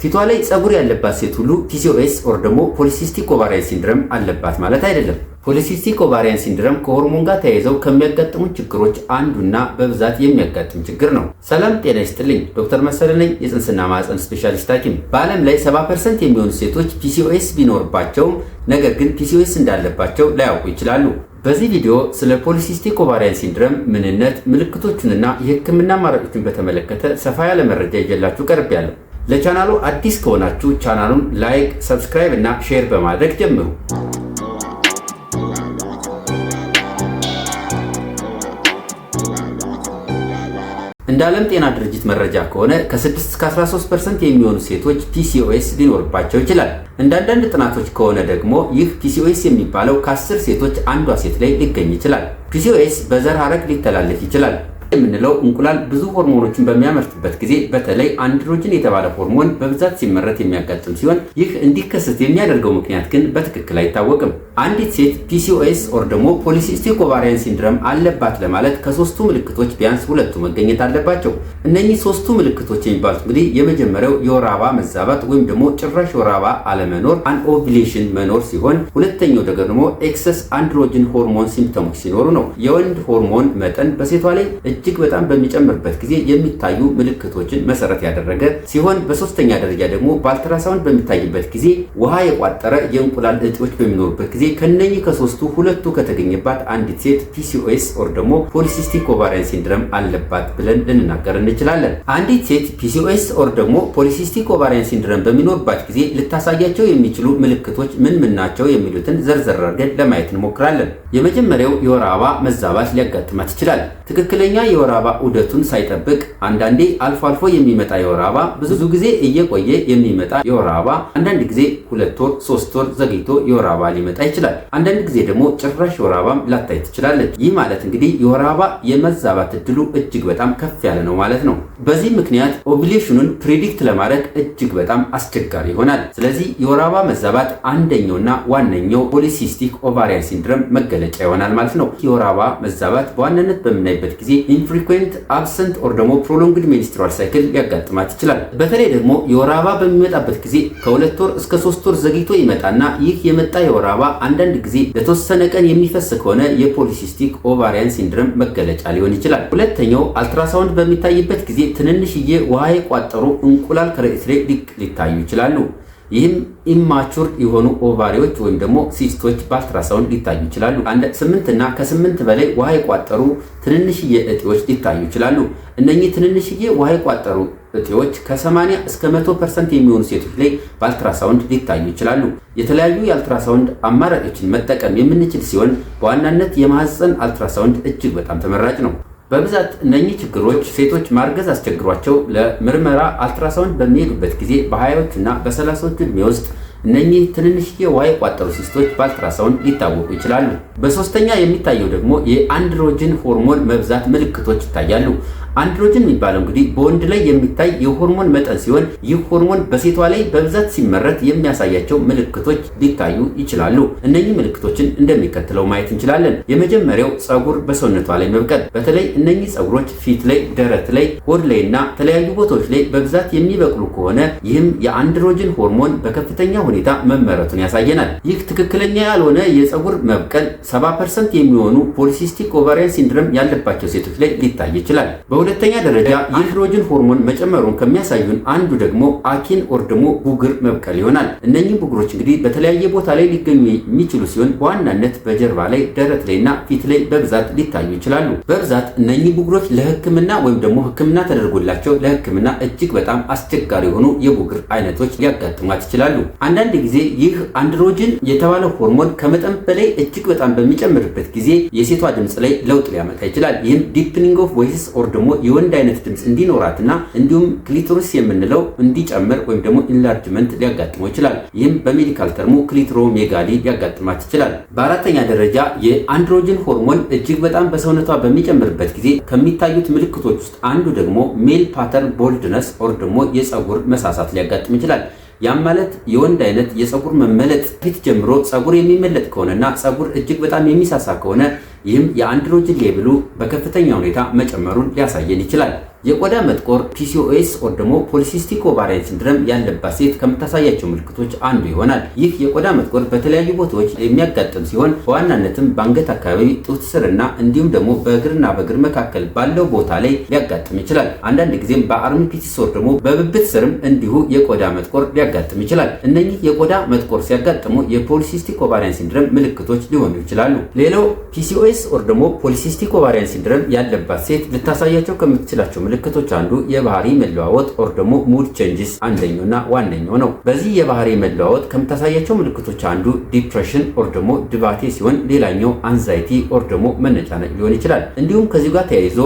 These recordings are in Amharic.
ፊቷ ላይ ፀጉር ያለባት ሴት ሁሉ PCOS or ደግሞ polycystic ovarian syndrome አለባት ማለት አይደለም። Polycystic ovarian syndrome ከሆርሞን ጋር ተያይዘው ከሚያጋጥሙ ችግሮች አንዱና በብዛት የሚያጋጥም ችግር ነው። ሰላም ጤና ይስጥልኝ። ዶክተር መሰለ ነኝ፣ የጽንስና ማህፀን ስፔሻሊስት ሐኪም። በዓለም ላይ 70% የሚሆኑ ሴቶች PCOS ቢኖርባቸውም ነገር ግን PCOS እንዳለባቸው ላያውቁ ይችላሉ። በዚህ ቪዲዮ ስለ polycystic ovarian syndrome ምንነት፣ ምልክቶቹንና የህክምና አማራጮችን በተመለከተ ሰፋ ያለ መረጃ ይዤላችሁ ቀርቤያለሁ። ለቻናሉ አዲስ ከሆናችሁ ቻናሉን like፣ subscribe እና share በማድረግ ጀምሩ። እንደ ዓለም ጤና ድርጅት መረጃ ከሆነ ከ6 እስከ 13% የሚሆኑ ሴቶች PCOS ሊኖርባቸው ይችላል። እንደ አንዳንድ ጥናቶች ከሆነ ደግሞ ይህ PCOS የሚባለው ከ10 ሴቶች አንዷ ሴት ላይ ሊገኝ ይችላል። PCOS በዘር ሐረግ ሊተላለፍ ይችላል የምንለው እንቁላል ብዙ ሆርሞኖችን በሚያመርትበት ጊዜ በተለይ androgen የተባለ ሆርሞን በብዛት ሲመረት የሚያጋጥም ሲሆን ይህ እንዲከሰት የሚያደርገው ምክንያት ግን በትክክል አይታወቅም። አንዲት ሴት PCOS or ደግሞ polycystic ovarian syndrome አለባት ለማለት ከሶስቱ ምልክቶች ቢያንስ ሁለቱ መገኘት አለባቸው። እነኚህ ሶስቱ ምልክቶች የሚባሉት እንግዲህ የመጀመሪያው የወር አበባ መዛባት ወይም ደግሞ ጭራሽ የወር አበባ አለመኖር anovulation መኖር ሲሆን፣ ሁለተኛው ደግሞ excess androgen hormone symptom ኦች ሲኖሩ ነው። የወንድ ሆርሞን መጠን በሴቷ ላይ እጅግ በጣም በሚጨምርበት ጊዜ የሚታዩ ምልክቶችን መሰረት ያደረገ ሲሆን፣ በሶስተኛ ደረጃ ደግሞ በአልትራሳውንድ በሚታይበት ጊዜ ውሃ የቋጠረ የእንቁላል እጢዎች በሚኖሩበት ጊዜ ከነኚህ ከሶስቱ ሁለቱ ከተገኘባት አንዲት ሴት PCOS or ደግሞ polycystic ovarian syndrome አለባት ብለን ልንናገር እንችላለን። አንዲት ሴት PCOS or ደግሞ polycystic ovarian syndrome በሚኖርባት ጊዜ ልታሳያቸው የሚችሉ ምልክቶች ምን ምን ናቸው የሚሉትን ዘርዘር አድርገን ለማየት እንሞክራለን። የመጀመሪያው የወር አበባ መዛባት ሊያጋጥማት ይችላል። ትክክለኛ የወር አበባ ዑደቱን ሳይጠብቅ አንዳንዴ አልፎ አልፎ የሚመጣ የወር አበባ፣ ብዙ ጊዜ እየቆየ የሚመጣ የወር አበባ፣ አንዳንድ ጊዜ 2 ወር 3 ወር ዘግይቶ የወር አበባ ሊመጣ ይችላል። አንዳንድ ጊዜ ደግሞ ጭራሽ የወር አበባም ላታይ ትችላለች። ይህ ማለት እንግዲህ የወር አበባ የመዛባት እድሉ እጅግ በጣም ከፍ ያለ ነው ማለት ነው። በዚህ ምክንያት ovulation ኑን predict ለማድረግ እጅግ በጣም አስቸጋሪ ይሆናል። ስለዚህ የወር አበባ መዛባት አንደኛውና ዋነኛው polycystic ovarian syndrome መገለጫ ይሆናል ማለት ነው። የወር አበባ መዛባት በዋናነት በምናይበት ጊዜ infrequent፣ absent or ደግሞ prolonged menstrual cycle ሊያጋጥማት ይችላል። በተለይ ደግሞ የወር አበባ በሚመጣበት ጊዜ ከ2 ወር እስከ 3 ወር ዘግይቶ ይመጣና ይህ የመጣ የወር አበባ አንዳንድ ጊዜ ለተወሰነ ቀን የሚፈስ ከሆነ የ polycystic ovarian syndrome መገለጫ ሊሆን ይችላል። ሁለተኛው አልትራሳውንድ በሚታይበት ጊዜ ትንንሽዬ ውሃ የቋጠሩ እንቁላል ከረጢት ላይ ሊታዩ ይችላሉ። ይህም immature የሆኑ ovary ዎች ወይም ደግሞ cyst ኦች በ አልትራሳውንድ ሊታዩ ይችላሉ። ስምንት እና ከስምንት በላይ ውሃ የቋጠሩ ትንንሽዬ እጢዎች ሊታዩ ይችላሉ። እነኚህ ትንንሽዬ ውሃ የቋጠሩ እጢዎች ከ80 እስከ 100% የሚሆኑ ሴቶች ላይ በአልትራሳውንድ ሊታዩ ይችላሉ። የተለያዩ የአልትራሳውንድ አማራጮችን መጠቀም የምንችል ሲሆን በዋናነት የማህፀን አልትራሳውንድ እጅግ በጣም ተመራጭ ነው። በብዛት እነኚህ ችግሮች ሴቶች ማርገዝ አስቸግሯቸው ለምርመራ አልትራሳውንድ በሚሄዱበት ጊዜ በ20ዎቹ እና በ30ዎቹ ዕድሜ ውስጥ እነኚህ ትንንሽዬ ውሃ የቋጠሩ cyst ኦች በ ultrasound ሊታወቁ ይችላሉ። በሶስተኛ የሚታየው ደግሞ የ androgen ሆርሞን መብዛት ምልክቶች ይታያሉ። Androgen የሚባለው እንግዲህ በወንድ ላይ የሚታይ የሆርሞን መጠን ሲሆን ይህ ሆርሞን በሴቷ ላይ በብዛት ሲመረት የሚያሳያቸው ምልክቶች ሊታዩ ይችላሉ። እነኚህ ምልክቶችን እንደሚከተለው ማየት እንችላለን። የመጀመሪያው ፀጉር በሰውነቷ ላይ መብቀል፣ በተለይ እነኚህ ፀጉሮች ፊት ላይ፣ ደረት ላይ፣ ሆድ ላይ እና የተለያዩ ቦታዎች ላይ በብዛት የሚበቅሉ ከሆነ ይህም የ androgen ሆርሞን በከፍተኛ ሁኔታ መመረቱን ያሳየናል። ይህ ትክክለኛ ያልሆነ የፀጉር መብቀል 70% የሚሆኑ polycystic ovarian syndrome ያለባቸው ሴቶች ላይ ሊታይ ይችላል። በሁለተኛ ደረጃ የ androgen ሆርሞን መጨመሩን ከሚያሳዩን አንዱ ደግሞ acne or ደግሞ ቡግር መብቀል ይሆናል። እነኚህ ቡግሮች እንግዲህ በተለያየ ቦታ ላይ ሊገኙ የሚችሉ ሲሆን በዋናነት በጀርባ ላይ፣ ደረት ላይ እና ፊት ላይ በብዛት ሊታዩ ይችላሉ። በብዛት እነኚህ ቡግሮች ለሕክምና ወይም ደግሞ ሕክምና ተደርጎላቸው ለሕክምና እጅግ በጣም አስቸጋሪ የሆኑ የቡግር አይነቶች ሊያጋጥሟት ይችላሉ። አንዳንድ ጊዜ ይህ androgen የተባለው ሆርሞን ከመጠን በላይ እጅግ በጣም በሚጨምርበት ጊዜ የሴቷ ድምፅ ላይ ለውጥ ሊያመጣ ይችላል። ይህም deepening of voice or ደግሞ የወንድ አይነት ድምፅ እንዲኖራትና እንዲሁም clitoris የምንለው እንዲጨምር ወይም ደግሞ enlargement ሊያጋጥመው ይችላል። ይህም በ medical term ኡ clitoromegaly ሊያጋጥማት ይችላል። በአራተኛ ደረጃ የ androgen ሆርሞን እጅግ በጣም በሰውነቷ በሚጨምርበት ጊዜ ከሚታዩት ምልክቶች ውስጥ አንዱ ደግሞ male pattern baldness or ደግሞ የፀጉር መሳሳት ሊያጋጥም ይችላል። ያም ማለት የወንድ አይነት የፀጉር መመለጥ፣ ፊት ጀምሮ ፀጉር የሚመለጥ ከሆነና ፀጉር እጅግ በጣም የሚሳሳ ከሆነ ይህም የ androgen level ኡ በከፍተኛ ሁኔታ መጨመሩን ሊያሳየን ይችላል። የቆዳ መጥቆር PCOS or ደግሞ polycystic ovarian syndrome ያለባት ሴት ከምታሳያቸው ምልክቶች አንዱ ይሆናል። ይህ የቆዳ መጥቆር በተለያዩ ቦታዎች የሚያጋጥም ሲሆን በዋናነትም በአንገት አካባቢ፣ ጡት ስርና እንዲሁም ደግሞ በእግርና በእግር መካከል ባለው ቦታ ላይ ሊያጋጥም ይችላል። አንዳንድ ጊዜም በ armpits or ደግሞ በብብት ስርም እንዲሁ የቆዳ መጥቆር ሊያጋጥም ይችላል። እነኚህ የቆዳ መጥቆር ሲያጋጥሙ የ polycystic ovarian syndrome ምልክቶች ሊሆኑ ይችላሉ። ሌላው PCOS or ደግሞ polycystic ovarian syndrome ያለባት ሴት ልታሳያቸው ከምትችላቸው ምልክቶች አንዱ የባህሪ መለዋወጥ or ደግሞ mood changes አንደኛውና ዋነኛው ነው። በዚህ የባህሪ መለዋወጥ ከምታሳያቸው ምልክቶች አንዱ depression or ደግሞ ድባቴ ሲሆን ሌላኛው anxiety or ደግሞ መነጫነጭ ሊሆን ይችላል። እንዲሁም ከዚሁ ጋር ተያይዞ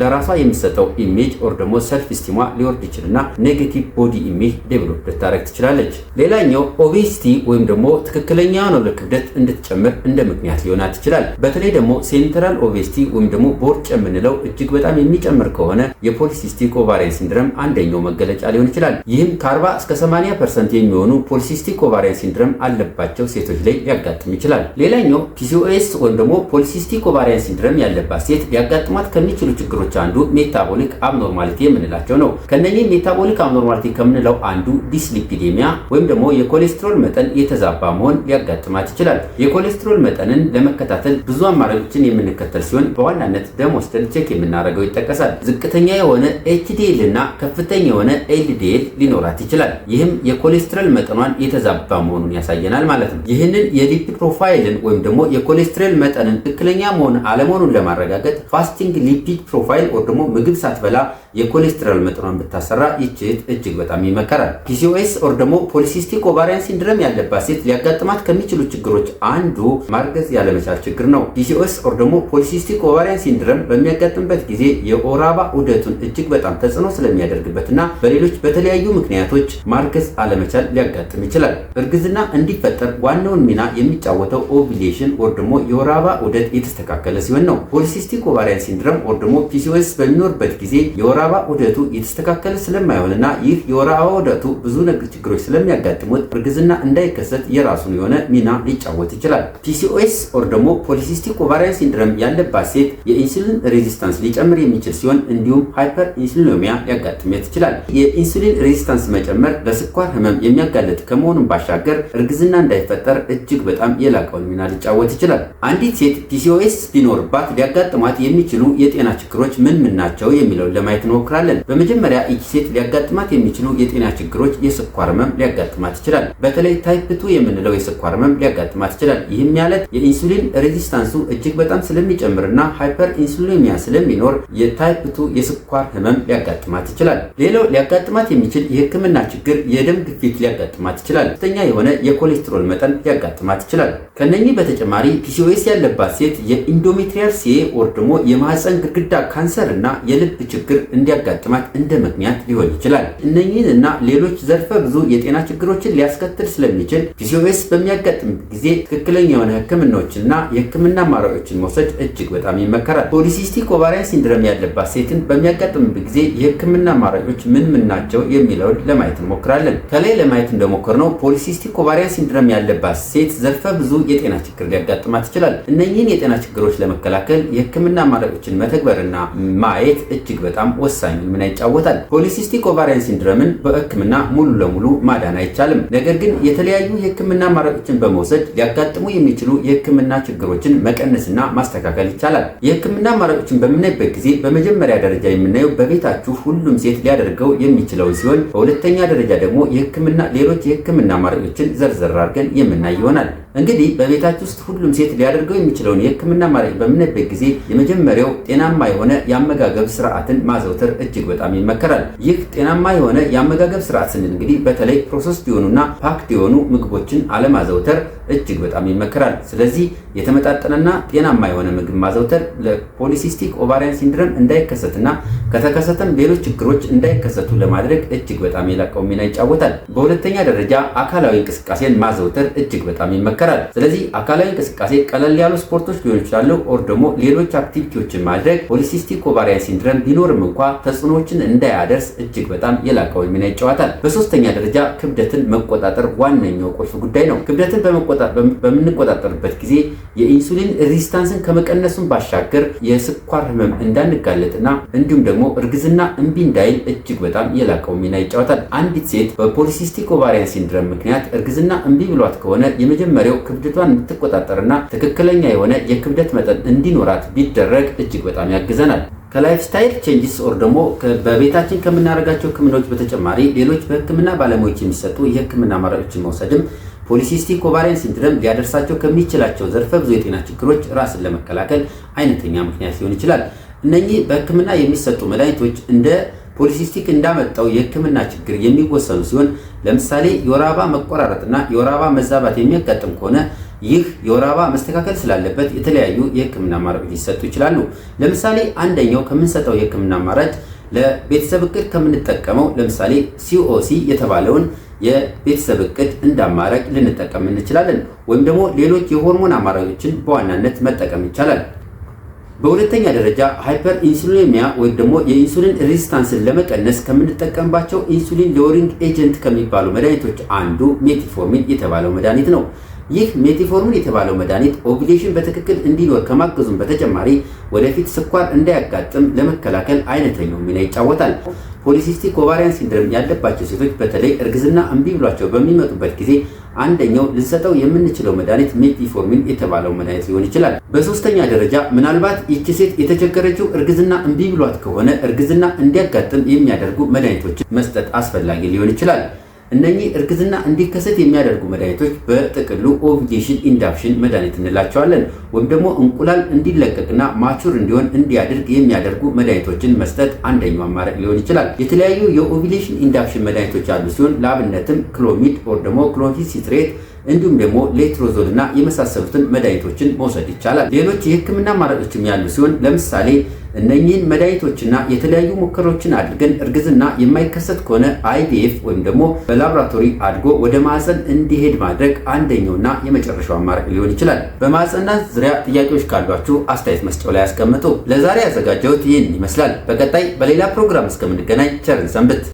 ለራሷ የሚሰጠው image or ደግሞ self esteem ሟ ሊወርድ ይችልና negative body image develop ልታደርግ ትችላለች። ሌላኛው obesity ወይም ደግሞ ትክክለኛ ያልሆነ ክብደት እንድትጨምር እንደ ምክንያት ሊሆናት ይችላል። በተለይ ደግሞ central obesity ወይም ደግሞ ቦርጭ የምንለው እጅግ በጣም የሚጨምር ከሆነ የ polycystic ovarian syndrome አንደኛው መገለጫ ሊሆን ይችላል። ይህም ከ40 እስከ 80% የሚሆኑ polycystic ovarian syndrome አለባቸው ሴቶች ላይ ሊያጋጥም ይችላል። ሌላኛው PCOS ወይም ደግሞ polycystic ovarian syndrome ያለባት ሴት ሊያጋጥሟት ከሚችሉ ችግሮች አንዱ metabolic abnormality የምንላቸው ነው። ከነኚህ metabolic abnormality ከምንለው አንዱ dyslipidemia ወይም ደግሞ የኮሌስትሮል መጠን የተዛባ መሆን ሊያጋጥማት ይችላል። የኮሌስትሮል መጠንን ለመከታተል ብዙ አማራጮችን የምንከተል ሲሆን በዋናነት ደም ወስደን check የምናደርገው ይጠቀሳል። ዝቅተኛ የሆነ HDL እና ከፍተኛ የሆነ LDL ሊኖራት ይችላል። ይህም የኮሌስትሮል መጠኗን የተዛባ መሆኑን ያሳየናል ማለት ነው። ይህንን የ lipid profile ን ወይም ደግሞ የኮሌስትሮል መጠንን ትክክለኛ መሆን አለመሆኑን ለማረጋገጥ fasting lipid profile ወይ ደግሞ ምግብ ሳትበላ የኮሌስትሮል መጠኗን ብታሰራ ይህች እጅግ በጣም ይመከራል። PCOS or ደግሞ polycystic ovarian syndrome ያለባት ሴት ሊያጋጥማት ከሚችሉ ችግሮች አንዱ ማርገዝ ያለመቻል ችግር ነው። PCOS or ደግሞ polycystic ovarian syndrome በሚያጋጥምበት ጊዜ የወር አበባ ዑደቱን እጅግ በጣም ተጽዕኖ ስለሚያደርግበትና በሌሎች በተለያዩ ምክንያቶች ማርገዝ አለመቻል ሊያጋጥም ይችላል። እርግዝና እንዲፈጠር ዋናውን ሚና የሚጫወተው ovulation or ደግሞ የወር አበባ ዑደት የተስተካከለ ሲሆን ነው። Polycystic ovarian syndrome or ደግሞ PCOS በሚኖርበት ጊዜ የወር አበባ ዑደቱ የተስተካከለ ስለማይሆንና ይህ የወር አበባ ዑደቱ ብዙ ነገር ችግሮች ስለሚያጋጥሙት እርግዝና እንዳይከሰት የራሱን የሆነ ሚና ሊጫወት ይችላል። PCOS or ደግሞ polycystic ovarian syndrome ያለባት ሴት የ insulin resistance ሊጨምር የሚችል ሲሆን እንዲሁም hyperinsulinemia ሊያጋጥማት ይችላል። የ insulin resistance መጨመር ለስኳር ህመም የሚያጋልጥ ከመሆኑም ባሻገር እርግዝና እንዳይፈጠር እጅግ በጣም የላቀውን ሚና ሊጫወት ይችላል። አንዲት ሴት PCOS ቢኖርባት ሊያጋጥሟት የሚችሉ የጤና ችግሮች ምን ምን ናቸው የሚለውን ለማየት እንሞክራለን። በመጀመሪያ ይቺ ሴት ሊያጋጥማት የሚችሉ የጤና ችግሮች የስኳር ህመም ሊያጋጥማት ይችላል። በተለይ type 2 የምንለው የስኳር ህመም ሊያጋጥማት ይችላል። ይህም ማለት የ insulin resistance ኡ እጅግ በጣም ስለሚጨምርና hyperinsulinemia ስለሚኖር የ type 2 የስኳር ህመም ሊያጋጥማት ይችላል። ሌላው ሊያጋጥማት የሚችል የህክምና ችግር የደም ግፊት ሊያጋጥማት ይችላል። ከፍተኛ የሆነ የኮሌስትሮል መጠን ሊያጋጥማት ይችላል። ከነኚህ በተጨማሪ PCOS ያለባት ሴት የ endometrial ሴ or ደግሞ የማህፀን ግድግዳ ካንሰር እና የልብ ችግር እንዲያጋጥማት እንደ ምክንያት ሊሆን ይችላል። እነኚህን እና ሌሎች ዘርፈ ብዙ የጤና ችግሮችን ሊያስከትል ስለሚችል PCOS በሚያጋጥም ጊዜ ትክክለኛ የሆነ ህክምናዎችንና የህክምና አማራጮችን መውሰድ እጅግ በጣም ይመከራል። Polycystic ovarian syndrome ያለባት ሴትን በሚያጋጥምበት ጊዜ የህክምና አማራጮች ምን ምን ናቸው የሚለውን ለማየት እንሞክራለን። ከላይ ለማየት እንደሞከርነው polycystic ovarian syndrome ያለባት ሴት ዘርፈ ብዙ የጤና ችግር ሊያጋጥማት ይችላል። እነኚህን የጤና ችግሮች ለመከላከል የህክምና አማራጮችን መተግበርና ማየት እጅግ በጣም ወሳኝ ሚና ይጫወታል። Polycystic ovarian syndrome ን በህክምና ሙሉ ለሙሉ ማዳን አይቻልም። ነገር ግን የተለያዩ የህክምና አማራጮችን በመውሰድ ሊያጋጥሙ የሚችሉ የህክምና ችግሮችን መቀነስና ማስተካከል ይቻላል። የህክምና አማራጮችን በምናይበት ጊዜ በመጀመሪያ ደረጃ የምናየው በቤታችሁ ሁሉም ሴት ሊያደርገው የሚችለውን ሲሆን በሁለተኛ ደረጃ ደግሞ የህክምና ሌሎች የህክምና አማራጮችን ዘርዘር አድርገን የምናይ ይሆናል። እንግዲህ በቤታችሁ ውስጥ ሁሉም ሴት ሊያደርገው የሚችለውን የህክምና አማራጭ በምናይበት ጊዜ የመጀመሪያው ጤናማ የሆነ የአመጋገብ ስርዓትን ማዘውተር እጅግ በጣም ይመከራል። ይህ ጤናማ የሆነ የአመጋገብ ስርዓት ስንል እንግዲህ በተለይ processed የሆኑና packed የሆኑ ምግቦችን አለማዘውተር እጅግ በጣም ይመከራል። ስለዚህ የተመጣጠነና ጤናማ የሆነ ምግብ ማዘውተር ለ polycystic ovarian syndrome እንዳይከሰትና ከተከሰተም ሌሎች ችግሮች እንዳይከሰቱ ለማድረግ እጅግ በጣም የላቀው ሚና ይጫወታል። በሁለተኛ ደረጃ አካላዊ እንቅስቃሴን ማዘውተር እጅግ በጣም ይመከራል። ስለዚህ አካላዊ እንቅስቃሴ ቀለል ያሉ ስፖርቶች ሊሆኑ ይችላሉ፣ or ደግሞ ሌሎች activity ዎችን ማድረግ polycystic ovarian syndrome ቢኖርም እንኳ ተጽዕኖዎችን እንዳያደርስ እጅግ በጣም የላቀውን ሚና ይጫወታል። በሶስተኛ ደረጃ ክብደትን መቆጣጠር ዋነኛው ቁልፍ ጉዳይ ነው። ክብደትን በምንቆጣጠርበት ጊዜ የ insulin resistance ን ከመቀነሱን ባሻገር የስኳር ህመም እንዳንጋለጥና እንዲሁም ደግሞ እርግዝና እምቢ እንዳይል እጅግ በጣም የላቀው ሚና ይጫወታል። አንዲት ሴት በ polycystic ovarian syndrome ምክንያት እርግዝና እምቢ ብሏት ከሆነ የመጀመሪያው ክብደቷን እንድትቆጣጠርና ትክክለኛ የሆነ የክብደት መጠን እንዲኖራት ቢደረግ እጅግ በጣም ያግዘናል። ከ lifestyle changes or ደግሞ በቤታችን ከምናደርጋቸው ህክምናዎች በተጨማሪ ሌሎች በህክምና ባለሙያዎች የሚሰጡ የህክምና አማራጮችን መውሰድም polycystic ovarian syndrome ሊያደርሳቸው ከሚችላቸው ዘርፈ ብዙ የጤና ችግሮች ራስን ለመከላከል አይነተኛ ምክንያት ሊሆን ይችላል። እነኚህ በህክምና የሚሰጡ መድኃኒቶች እንደ polycystic እንዳመጣው የህክምና ችግር የሚወሰኑ ሲሆን፣ ለምሳሌ የወር አበባ መቆራረጥና የወር አበባ መዛባት የሚያጋጥም ከሆነ ይህ የወር አበባ መስተካከል ስላለበት የተለያዩ የህክምና አማራጮች ሊሰጡ ይችላሉ። ለምሳሌ አንደኛው ከምንሰጠው የህክምና አማራጭ ለቤተሰብ እቅድ ከምንጠቀመው ለምሳሌ COC የተባለውን የቤተሰብ እቅድ እንደ አማራጭ ልንጠቀም እንችላለን። ወይም ደግሞ ሌሎች የሆርሞን አማራጮችን በዋናነት መጠቀም ይቻላል። በሁለተኛ ደረጃ hyperinsulinemia ወይም ደግሞ የ insulin resistance ን ለመቀነስ ከምንጠቀምባቸው insulin lowering agent ከሚባሉ መድኃኒቶች አንዱ metformin የተባለው መድኃኒት ነው። ይህ metformin የተባለው መድኃኒት ovulation በትክክል እንዲኖር ከማገዙም በተጨማሪ ወደፊት ስኳር እንዳያጋጥም ለመከላከል አይነተኛው ሚና ይጫወታል። Polycystic ovarian syndrome ያለባቸው ሴቶች በተለይ እርግዝና እምቢ ብሏቸው በሚመጡበት ጊዜ አንደኛው ልንሰጠው የምንችለው መድኃኒት metformin የተባለው መድኃኒት ሊሆን ይችላል። በሶስተኛ ደረጃ ምናልባት ይቺ ሴት የተቸገረችው እርግዝና እምቢ ብሏት ከሆነ እርግዝና እንዲያጋጥም የሚያደርጉ መድኃኒቶችን መስጠት አስፈላጊ ሊሆን ይችላል። እነኚህ እርግዝና እንዲከሰት የሚያደርጉ መድኃኒቶች በጥቅሉ ovulation induction መድኃኒት እንላቸዋለን። ወይም ደግሞ እንቁላል እንዲለቀቅና mature እንዲሆን እንዲያደርግ የሚያደርጉ መድኃኒቶችን መስጠት አንደኛው አማራጭ ሊሆን ይችላል። የተለያዩ የ ovulation induction መድኃኒቶች ያሉ ሲሆን፣ ለአብነትም Clomid or ደግሞ clomiphene citrate እንዲሁም ደግሞ letrozole እና የመሳሰሉትን መድኃኒቶችን መውሰድ ይቻላል። ሌሎች የህክምና አማራጮችም ያሉ ሲሆን፣ ለምሳሌ እነኚህን መድኃኒቶችና የተለያዩ ሙከራዎችን አድርገን እርግዝና የማይከሰት ከሆነ IVF ወይም ደግሞ በላቦራቶሪ አድጎ ወደ ማህፀን እንዲሄድ ማድረግ አንደኛውና የመጨረሻው አማራጭ ሊሆን ይችላል። በማህፀንና ዙሪያ ጥያቄዎች ካሏችሁ አስተያየት መስጫው ላይ ያስቀምጡ። ለዛሬ ያዘጋጀሁት ይህን ይመስላል። በቀጣይ በሌላ ፕሮግራም እስከምንገናኝ ቸር እንሰንብት።